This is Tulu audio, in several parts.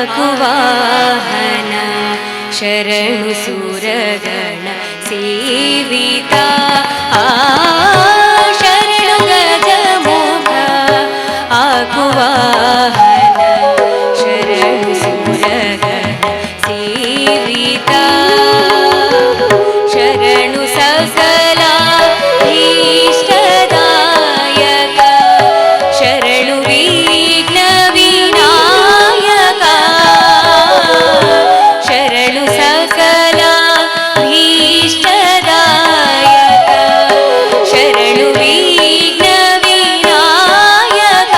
आकुवाहन शरणु सुरगण सेविता शरणु गजमुख आकुवाहन शरणु सुरगण सेविता शरणु सकला इष्टदायक शरणु विघ्न विनायक शरणु सकला इष्टदायक शरणु विघ्न विनायक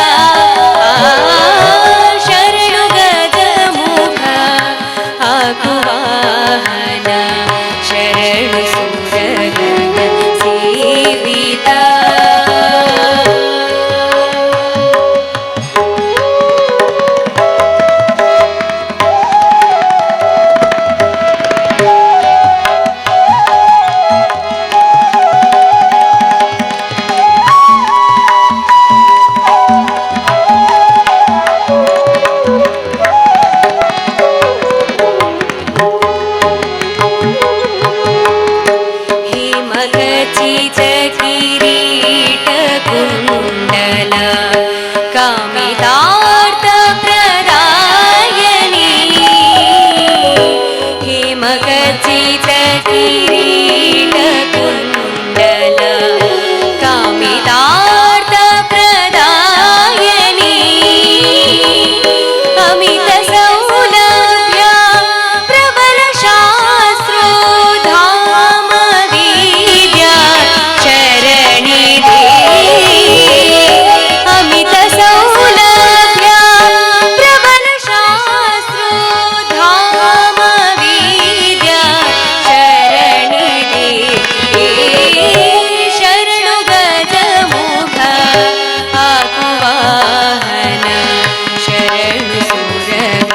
शरणु गजमुख आकुवाहन शरणु सुरगण सेविता. हिमखचित किरीट कुण्डल कामितार्थ प्रदायिनी हिमखचित किरीट कुण्डल कामितार्थ प्रदायिनी अमित सौलभ्य प्रबल शास्त्रो धाम विद्या शरणि दे अमित सौलभ्य प्रबल शास्त्रो धाम विद्या शरणि दे शरणु गजमुख आकुवाहन शरणु सुरगण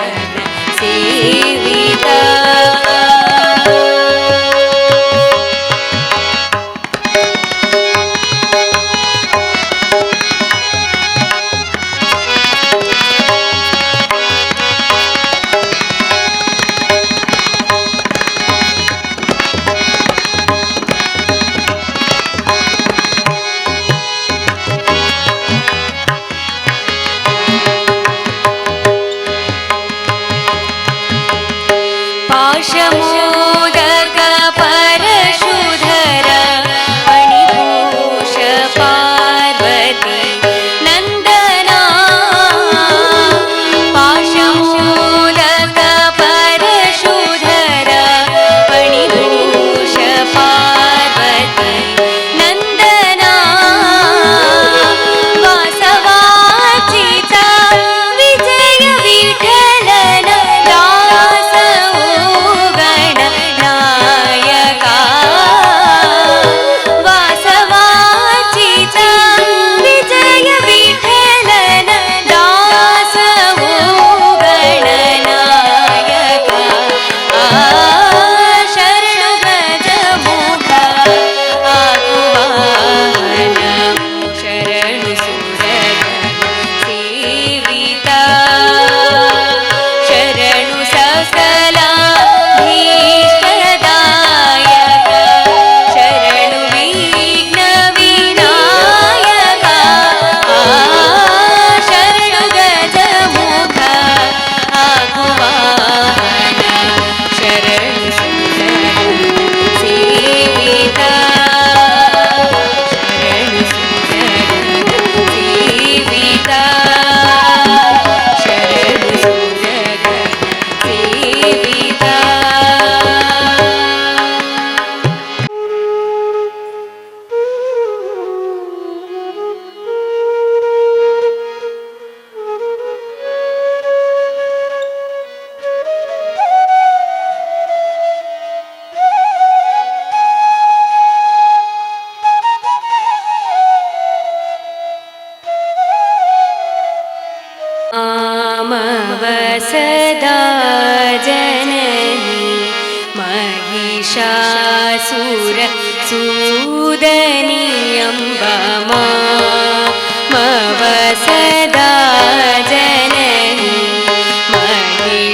सेविता. पाशमोदक परशुधर फणिभूष पार्वती नन्दना पाशमोदक परशुधर फणिभूष पार्वती नन्दना वासवाचिता विजय विठलन दास गणनायका वासवाचिता विजय विठलन दास गणनायका शरणु गजमुख आकुवाहन शरणु सुरगण सेविता शरणु सकला इष्टदायक शरणु विघ्न विनायक शरणु गजमुख आकुवाहन शरणु सुरगण सेविता शरणु सुरगण सेविता शरणु सुरगण सेविता. सदा जननी महिषासुर सूदनी अम्बा मामव सदा जननी महिषासुर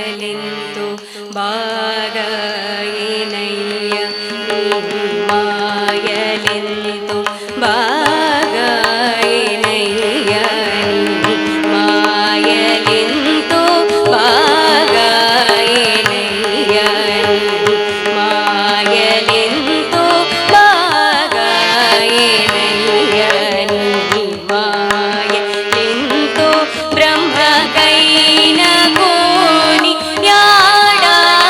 మాయలింతో బాగాయినయ్య నీ మాయలింతో బాగాయినయ్య నీ మాయలింతో బాగాయినయ్య నీ మాయలింతో బాగాయినయ్య నీ మాయలింతో బ్రహ్మకైన కోని యాడాతరామా.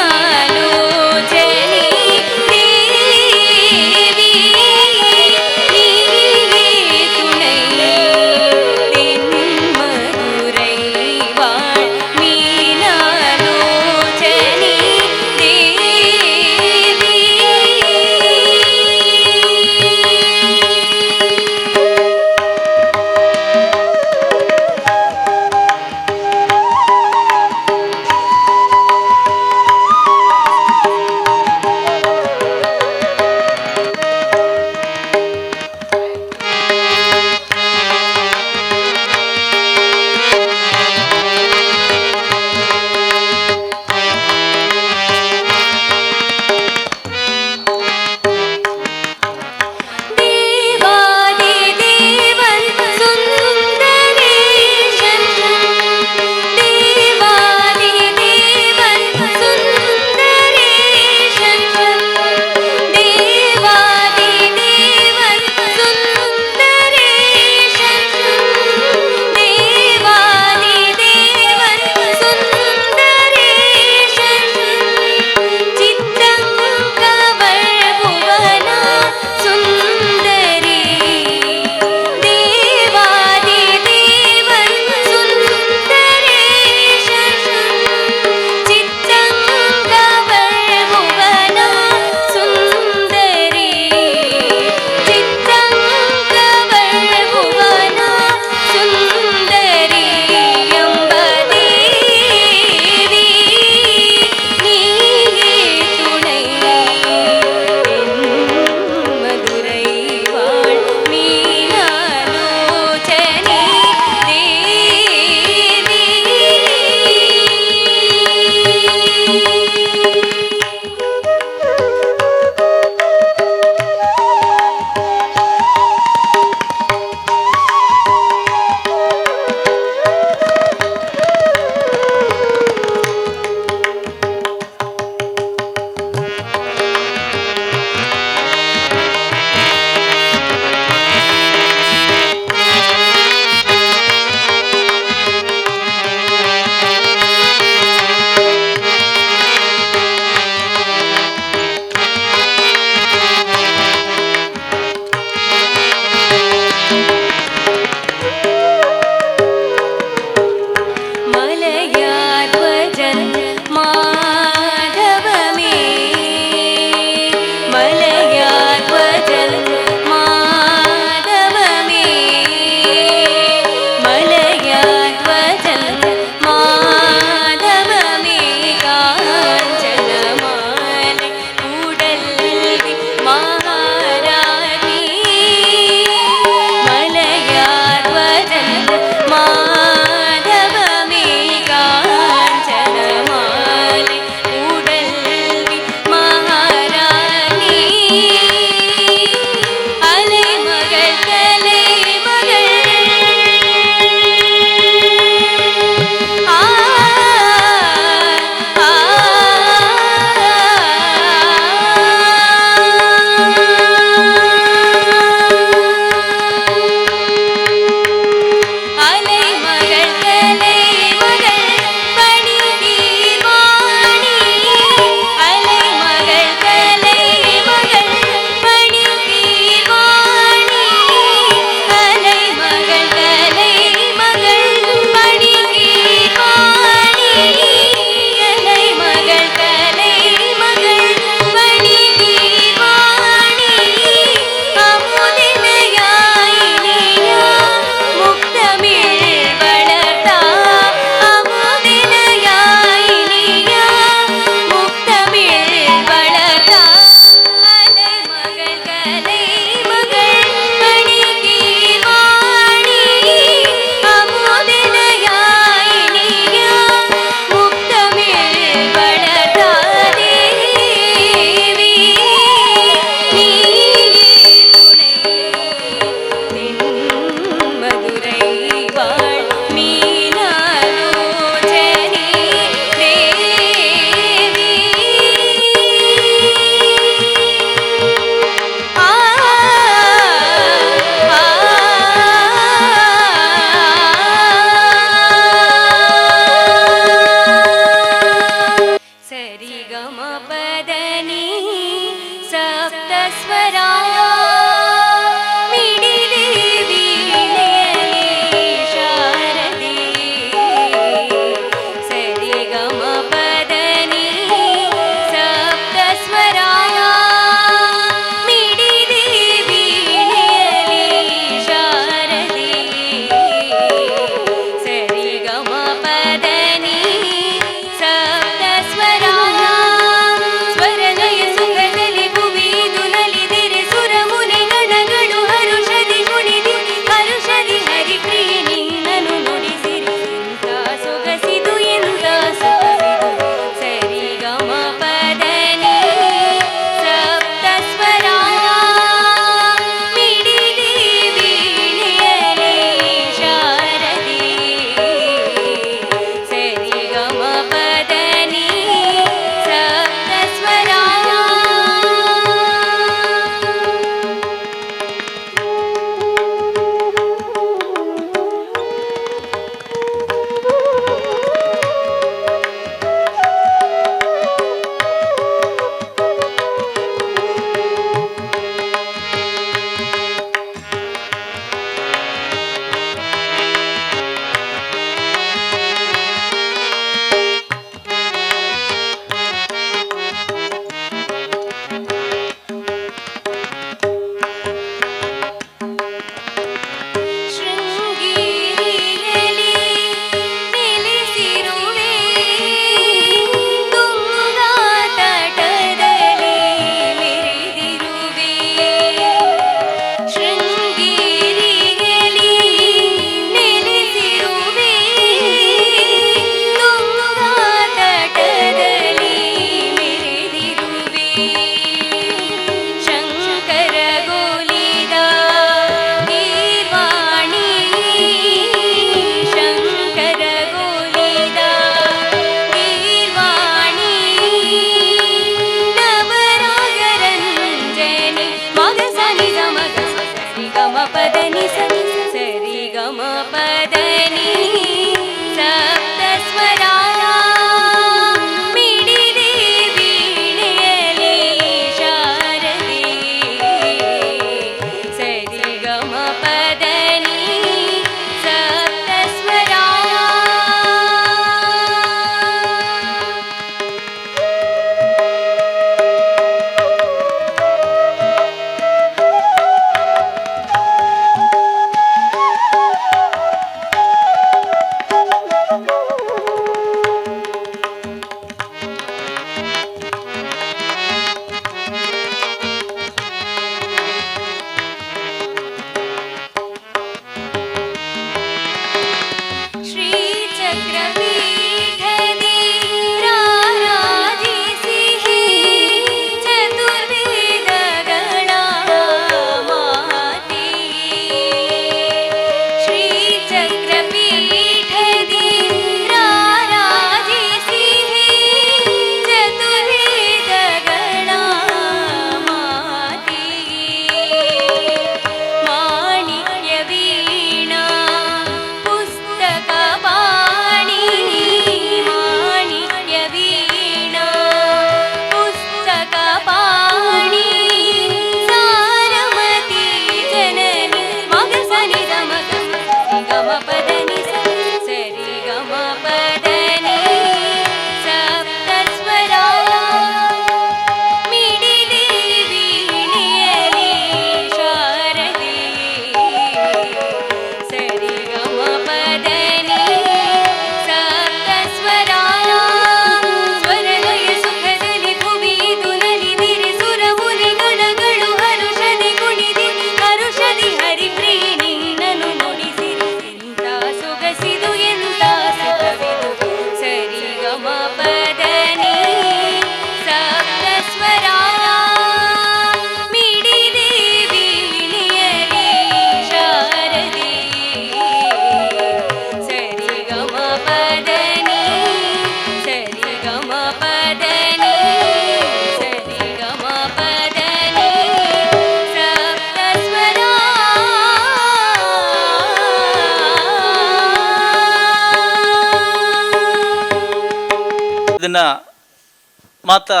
ಸೇರ್ದಿನ ಮಾತಾ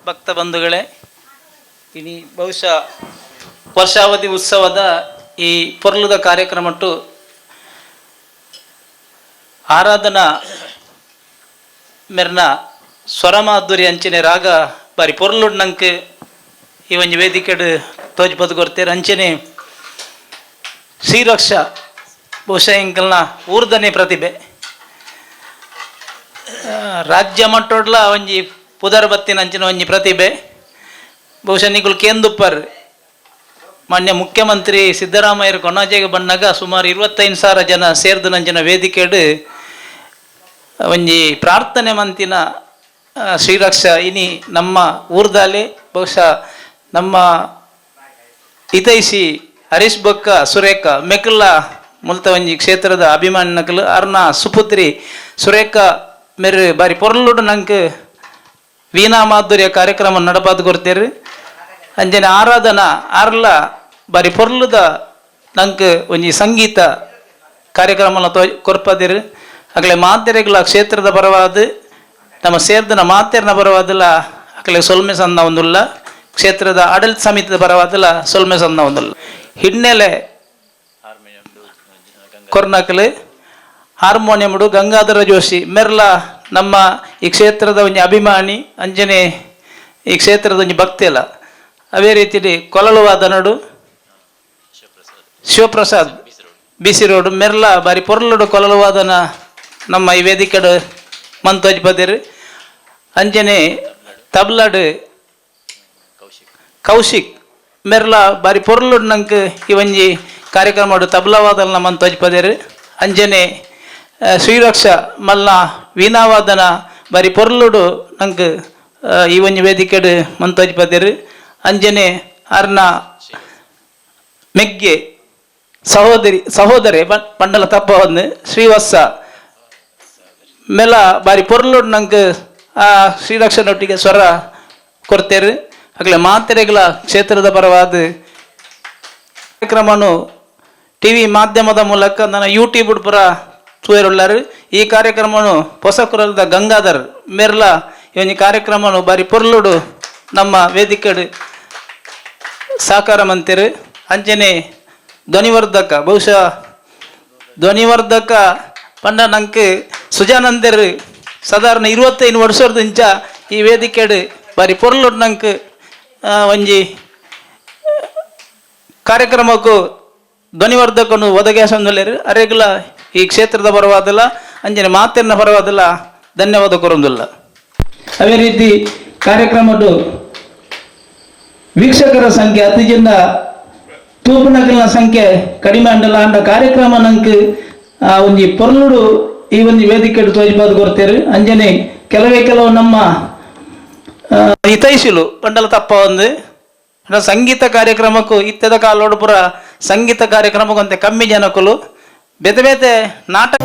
ಭಕ್ತ ಬಂಧುಗಳೇ, ಇನಿ ಬಹುಶಃ ವರ್ಷಾವಧಿ ಉತ್ಸವದ ಈ ಪೊರ್ಲುದ ಕಾರ್ಯಕ್ರಮಟ್ಟು ಆರಾಧನಾ ಮೆರ್ನ ಸ್ವರಮಾಧುರಿ ಅಂಚನೆ ರಾಗ ಬಾರಿ ಪೊರ್ಲುಡ್ ನಂಕ್ ಈ ಒಂಜಿ ವೇದಿಕೆಡ್ ತೋಜ್ಪದ್ ಕೊರ್ತೇರ್. ಅಂಚನೆ ಶ್ರೀರಕ್ಷ ಬಹುಶಃ ಎಂಕಲ್ನ ಊರ್ದನೆ ಪ್ರತಿಭೆ, ರಾಜ್ಯ ಮಟ್ಟೊಡ್ಲ ಒಂಜಿ ಪುದರ್ ಬತ್ತಿನ ಅಂಚಿನ ಒಂಜಿ ಪ್ರತಿಭೆ. ಬಹುಶಃ ನಿಕುಲು ಕೇಂದುಪ್ಪರ್, ಮಾನ್ಯ ಮುಖ್ಯಮಂತ್ರಿ ಸಿದ್ದರಾಮಯ್ಯರು ಕೊಣಾಜೆಗೆ ಬಣ್ಣಗ ಸುಮಾರು 25,000 ಜನ ಸೇರ್ದು ನಂಚಿನ ವೇದಿಕೆಡ್ ಒಂಜಿ ಪ್ರಾರ್ಥನೆ ಮಂತಿನ ಶ್ರೀರಕ್ಷ ಇನಿ ನಮ್ಮ ಊರ್ದಾಲೆ. ಬಹುಶಃ ನಮ್ಮ ಹಿತೈಷಿ ಹರೀಶ್ ಬೊಕ್ಕ ಸುರೇಖ ಮೆಕುಲ್ಲ ಮುಲ್ತ ಒಂಜಿ ಕ್ಷೇತ್ರದ ಅಭಿಮಾನಿನಕುಲು. ಅರ್ನ ಸುಪುತ್ರಿ ಸುರೇಖ ಮೆರ್ ಬಾರಿ ಪೊರ್ಲುಡು ನಂಕ್ ವೀಣಾ ಮಾಧುರ್ಯ ಕಾರ್ಯಕ್ರಮ ನಡಪಾದ್ ಕೊರ್ತೇರು. ಅಂಚನೆ ಆರಾಧನಾ ಆರ್ಲ ಬಾರಿ ಪೊರ್ಲುದ ನಂಕ್ ಒಂಜಿ ಸಂಗೀತ ಕಾರ್ಯಕ್ರಮನ ತೋ ಕೊರ್ಪದಿರು. ಅಗಲೆ ಮಾತೆರೆಗ್ಲ ಕ್ಷೇತ್ರದ ಪರವಾದ, ನಮ್ಮ ಸೇರ್ದನ ಮಾತೆರ್ನ ಪರವಾದಲ ಅಕಲೆ ಸೊಲ್ಮೆ ಸಂದ ಒಂದುಲ್ಲ. ಕ್ಷೇತ್ರದ ಆಡಳಿತ ಸಮಿತಿದ ಪರವಾದಲ ಸೊಲ್ಮೆ ಸಂದ ಒಂದುಲ್ಲ. ಹಿನ್ನೆಲೆ ಕೊರ್ನಕಲು ಹಾರ್ಮೋನಿಯಂಡು ಗಂಗಾಧರ ಜೋಶಿ ಮೆರ್ಲ ನಮ್ಮ ಈ ಕ್ಷೇತ್ರದ ಒಂಜಿ ಅಭಿಮಾನಿ, ಅಂಚನೆ ಈ ಕ್ಷೇತ್ರದ ಒಂಜಿ ಭಕ್ತಿ ಅಲ್ಲ. ಅದೇ ರೀತಿಲಿ ಕೊಲಲುವಾದನಡು ಶಿವಪ್ರಸಾದ್ ಬಿಸಿ ರೋಡ್ ಮೆರ್ಲ ಬಾರಿ ಪೊರ್ಲುಡು ಕೊಲಲುವಾದನ ನಮ್ಮ ಈ ವೇದಿಕೆಡು ಮಂತೋಜ್ ಬದಿರ್. ಅಂಚನೆ ತಬ್ಲಡ್ ಕೌಶಿಕ್ ಮೆರ್ಲ ಬಾರಿ ಪೊರ್ಲುಡು ನಂಕ್ ಈ ಒಂಜಿ ಕಾರ್ಯಕ್ರಮ ತಬ್ಲವಾದಲ್ನ ಮಂತೋಜ್ ಪದೇರು. ಅಂಚನೆ ಶ್ರೀರಕ್ಷ ಮಲ್ಲ ವೀಣಾವಾದನ ಬಾರಿ ಪೊರ್ಲುಡು ನಂಕ್ ಈ ಒಂಜಿ ವೇದಿಕೆಡು ಮಂತೋಜ್ ಪದೇರು. ಅಂಚನೆ ಅರ್ನ ಮೆಗ್ಗೆ ಸಹೋದರಿ, ಸಹೋದರಿ ಪಂಡಲ ತಪ್ಪ ಒಂದು ಶ್ರೀವತ್ಸ ಮೆಲ ಬಾರಿ ಪೊರ್ಲುಡು ನಂಕ್ ಆ ಶ್ರೀರಕ್ಷನೊಟ್ಟಿಗೆ ಸ್ವರ ಕೊರ್ತೇರು. ಅಗಲೆ ಮಾತೆರೆಗಳ ಕ್ಷೇತ್ರದ ಪರವಾದ ಕಾರ್ಯಕ್ರಮನು ಟಿವಿ ಮಾಧ್ಯಮದ ಮೂಲಕ ನನ್ನ ಯೂಟ್ಯೂಬ್ ಪುರ ತೂಯರುಳ್ಳಾರು. ಈ ಕಾರ್ಯಕ್ರಮನು ಹೊಸಕುರಲ್ದ ಗಂಗಾಧರ್ ಮೆರ್ಲ ಈ ಒಂಜಿ ಕಾರ್ಯಕ್ರಮನು ಬಾರಿ ಪೊರ್ಲುಡು ನಮ್ಮ ವೇದಿಕೆಡು ಸಾಕಾರ ಮಂತಿರು. ಅಂಚನೆ ಧ್ವನಿವರ್ಧಕ, ಬಹುಶಃ ಧ್ವನಿವರ್ಧಕ ಪಂಡ ನಂಕ್ ಸುಜಾನಂದರ್ ಸಾಧಾರಣ 25 ವರ್ಷದ ಇಂಚ ಈ ವೇದಿಕೆಡು ಬಾರಿ ಪೊರ್ಲುಡು ನಂಕ್ ಒಂಜಿ ಕಾರ್ಯಕ್ರಮಕ್ಕೂ ಧ್ವನಿವರ್ಧಕನು ಒದಗಿಸೊಂದುಲ್ಲೆರ್. ಅರೆಗ್ಲ ಈ ಕ್ಷೇತ್ರದ ಪರವಾದಲ್ಲ, ಅಂಚನೆ ಮಾತೆರ್ನ ಪರವಾದಲ್ಲ ಧನ್ಯವಾದ ಕೊರೊಂದುಲ್ಲ. ಅದೇ ರೀತಿ ಕಾರ್ಯಕ್ರಮಡು ವೀಕ್ಷಕರ ಸಂಖ್ಯೆ ಅತಿ ತೂಪುನಕಲ್ನ ಸಂಖ್ಯೆ ಕಡಿಮೆ ಅಂಡಲ ಅಂಡ ಕಾರ್ಯಕ್ರಮ ನಂಕ್ ಆ ಒಂಜಿ ಪೊರ್ಲುಡು ಈ ಒಂಜಿ ವೇದಿಕೆಡು ತೋಜಿಪಾದ್ ಕೊರ್ತೇರು. ಅಂಚನೆ ಕೆಲವೇ ಕೆಲವು ನಮ್ಮ ಹಿತೈಷಿಲು ಪಂಡಲ ತಪ್ಪ ಒಂದು ಅಂಡ ಸಂಗೀತ ಕಾರ್ಯಕ್ರಮಕ್ಕೂ ಇತ್ತೆದ ಕಾಲೋಡು ಪುರ ಸಂಗೀತ ಕಾರ್ಯಕ್ರಮಕ್ಕಂತೆ ಕಮ್ಮಿ ಜನಕುಲು ಬೇತೆ ಬೇತೆ ನಾಟಕ.